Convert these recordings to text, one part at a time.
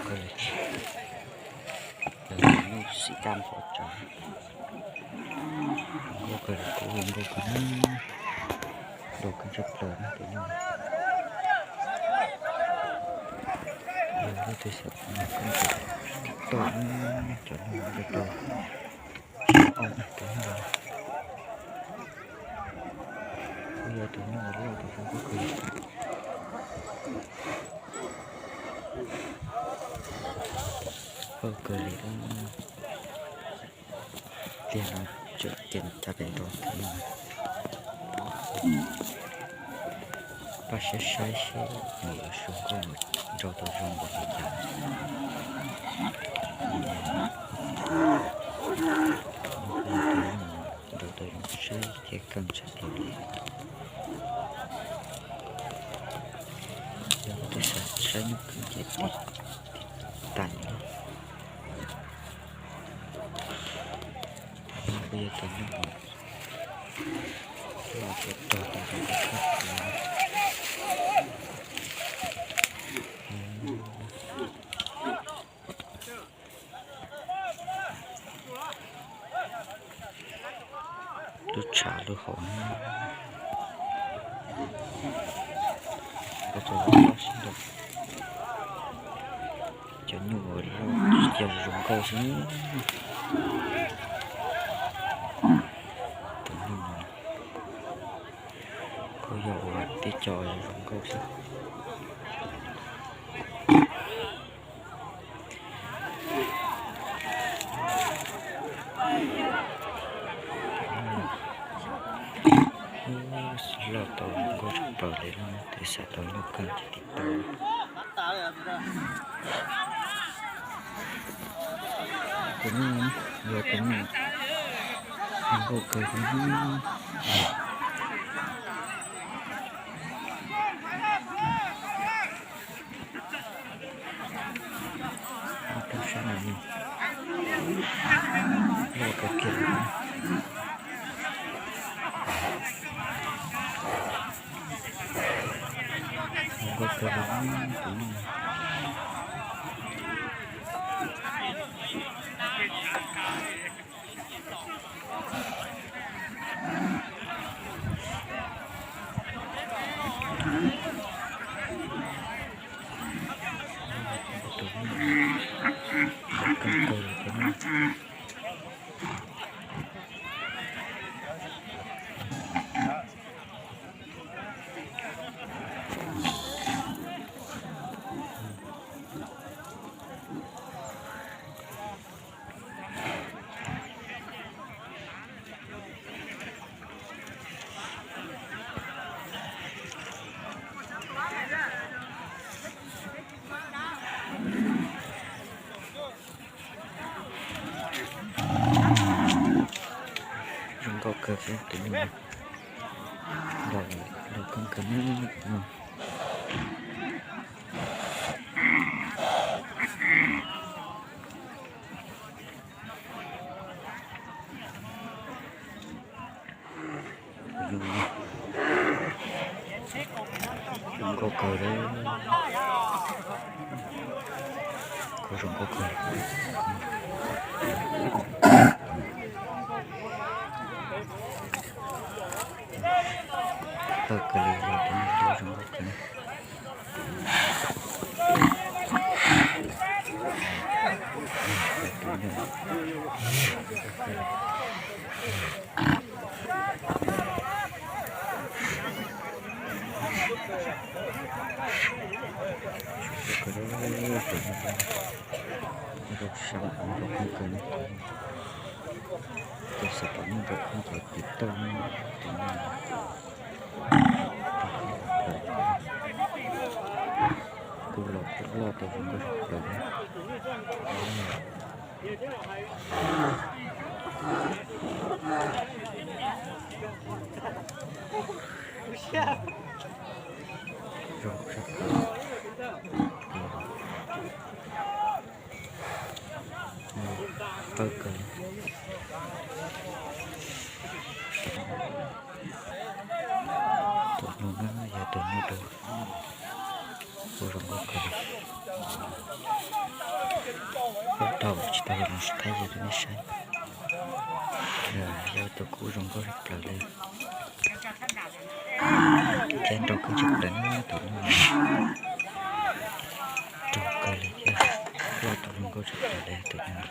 Kawg li, cov nyuj xim daj npog tsawv. Zoo nkauj kawg li, kuv zoo nkauj kawg na. Zoo nkauj tshaj plaws na tus nyuj. Yog lub teb chaws no koj ntsia tau cov nyuj rau rau ob tus nyuj no. Kuj yog tus nyuj uas loj tus zoo nkauj kawg li. Pawg kawg li. Tiag no tseem ceev tag pem nrau thiab no. Pab saib saib seb nws yuav zoo nkauj nrau tau zoo npaum li cas. Nrau tau zoo saib thiab keej tshaj plaws li. Yog twb saib nyuj kawg ces tiv tas li. Kuj yog tus nyuj uas loj thiab rog tau zoo nkauj tshaj plaws. Lub tshav lub hau na. Ua rau lub loj sib nrau. Cov nyuj uas loj tsis yog zoo nkauj xwb. Tus nyuj no kuj yog ua tib co zoo nkauj xwb. Loj tau zoo nkauj tshaj plaws li, twb xav tau nyuj kawg ces tiv tau. Tus nyuj, yog tus nyuj zoo nkauj kawg li. Rau sab no loj kawg kiag li. Zoo nkauj kawg li tus nyuj. Tus nyuj zoo nkauj kawg li thiab na. Zoo nkauj kawg thiab tus nyuj no. Loj, loj kawg kawg na tus no. Zoo nkauj kawg li. Kuj zoo nkauj kawg. Tawg kawg li, yog tus nyuj zoo nkauj kawg. Zoo nkauj kawg, zoo nkauj kawg. Tus xav tau nyuj nrau koob ces tiv tauj tus nyuj. Kuj los kuj loj tau zoo nkauj tshaj plaws. Zoo tshaj plaws. Tawg kawg. Tus nyuj no yog tus nyuj dub, kuj zoo nkauj kawg li. Ua rau tsis tau los mus thaij li rau nej saib. Yog tus kub zoo nkauj tshaj plaws li, thiab nrau kawg tshaj plaws na tus nyuj no. Nrau kawg li thiab, yog tus zoo nkauj tshaj plaws li tus nyuj no.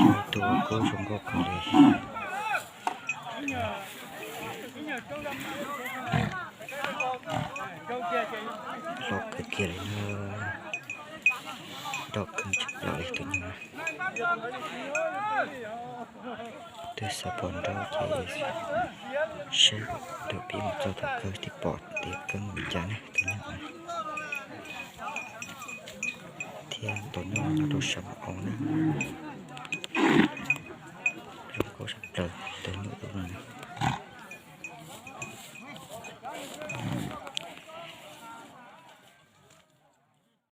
Yog tus kub zoo nkauj kawg li. Loj kawg kiag li na, nrau kawg tshaj plaws li tus nyuj no. Twb xav pom nrau ces saib tus pib mus txog thaum kawg thiaj pom tias kawg mus li cas ne tus nyuj no. Thiab tus nyuj no nyob rau sab npam oo na, zoo nkauj tshaj plaws.